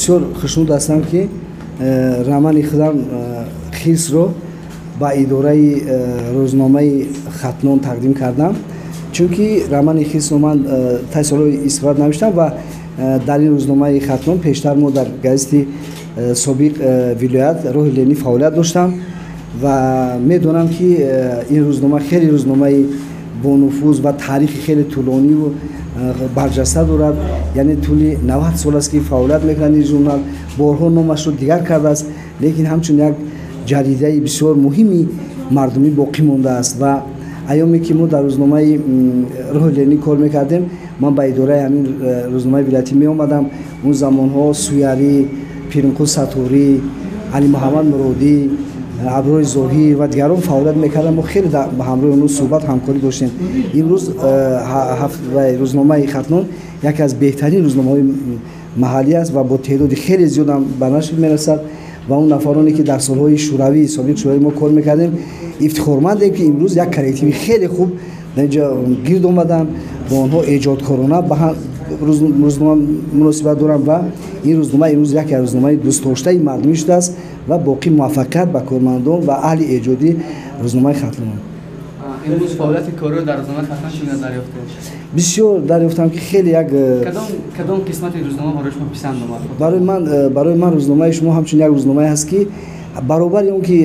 Бисёр хушнуд ҳастам, ки романи худам «Хирсро» ба идораи рӯзномаи «Хатлон» тақдим кардам, чунки романи «Хирсро» ман таи солҳои истиқлол навиштам ва дар ин рӯзномаи «Хатлон» пештар мо дар газети собиқ вилоят «Роҳи Ленин» фаъолият доштам ва медонам, ки ин рӯзнома хеле рӯзномаи бонуфуз ва таърихи хеле тӯлониву барҷаста дорад. Яъне тӯли 90 сол аст, ки фаъолият мекунад ин журнал. Борҳо номашро дигар кардааст, лекин ҳамчун як ҷаридаи бисёр муҳими мардумӣ боқӣ мондааст. Ва айёме ки мо дар рӯзномаи «Роҳи Ленин» кор мекардем, ман ба идораи ҳамин рӯзномаи вилоятӣ меомадам. Он замонҳо Суярӣ, Пиринқул Саторӣ, Алимуҳаммад Муродӣ, Аброри Зоҳир ва дигарон фаъолият мекардам. Мо хеле ба ҳамроҳи онҳо суҳбат, ҳамкорӣ доштем. Имрӯз рӯзномаи «Хатлон» яке аз беҳтарин рӯзномаҳои маҳаллӣ аст ва бо теъдоди хеле зиёдам ба нашр мерасад. Ва он нафароне, ки дар солҳои шӯравӣ, собиқ шӯравӣ мо кор мекардем, ифтихормандем, ки имрӯз як коллективи хеле хуб дар инҷа гирд омаданд. Бо онҳо эҷодкорона ба рӯзнома муносибат дорам ва ин рӯзнома имрӯз яке аз рӯзномаи дӯстдоштаи мардумӣ шудааст. Ва боқӣ муваффақият ба кормандон ва аҳли эҷодии рӯзномаи «Хатлон». Имрӯз фаъолияти кориро дар рӯзномаи «Хатлон» чӣ гуна дарёфтед? Бисёр дарёфтам, ки хеле як Кадом қисмати рӯзнома барои шумо писанд омад? Барои ман рӯзномаи шумо ҳамчун як рӯзномае ҳаст, ки баробари он ки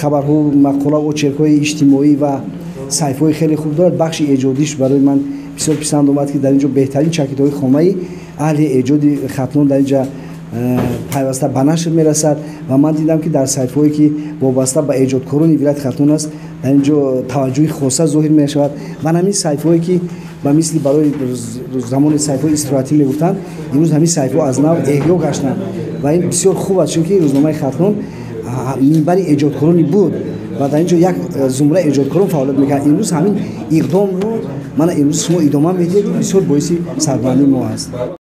хабарҳо, мақола, очеркҳои иҷтимоӣ ва саҳифаҳои хеле хуб дорад, бахши эҷодиш барои ман бисёр писанд омад, ки дар ин ҷо беҳтарин чакидаҳои хомаи аҳли эҷоди Хатлон дар ин ҷа пайваста ба нашр мерасад. Ва ман дидам, ки дар саҳифаҳое, ки вобаста ба эҷодкорони вилояти Хатлон аст, дар ин ҷо таваҷҷӯҳи хоса зоҳир мешавад. Ва ҳамин саҳифаҳое, ки ба мисли барои замони саҳифаҳои истироҳатӣ мегуфтанд, имрӯз ҳамин саҳифаҳо аз нав эҳё гаштанд ва ин бисёр хуб аст, чунки рӯзномаи «Хатлон» минбари эҷодкорони буд ва дар ин ҷо як зумраи эҷодкорон фаъолият мекард. Имрӯз ҳамин иқдомро мана имрӯз шумо идома медиҳед, бисёр боиси сарбаландии мо аст.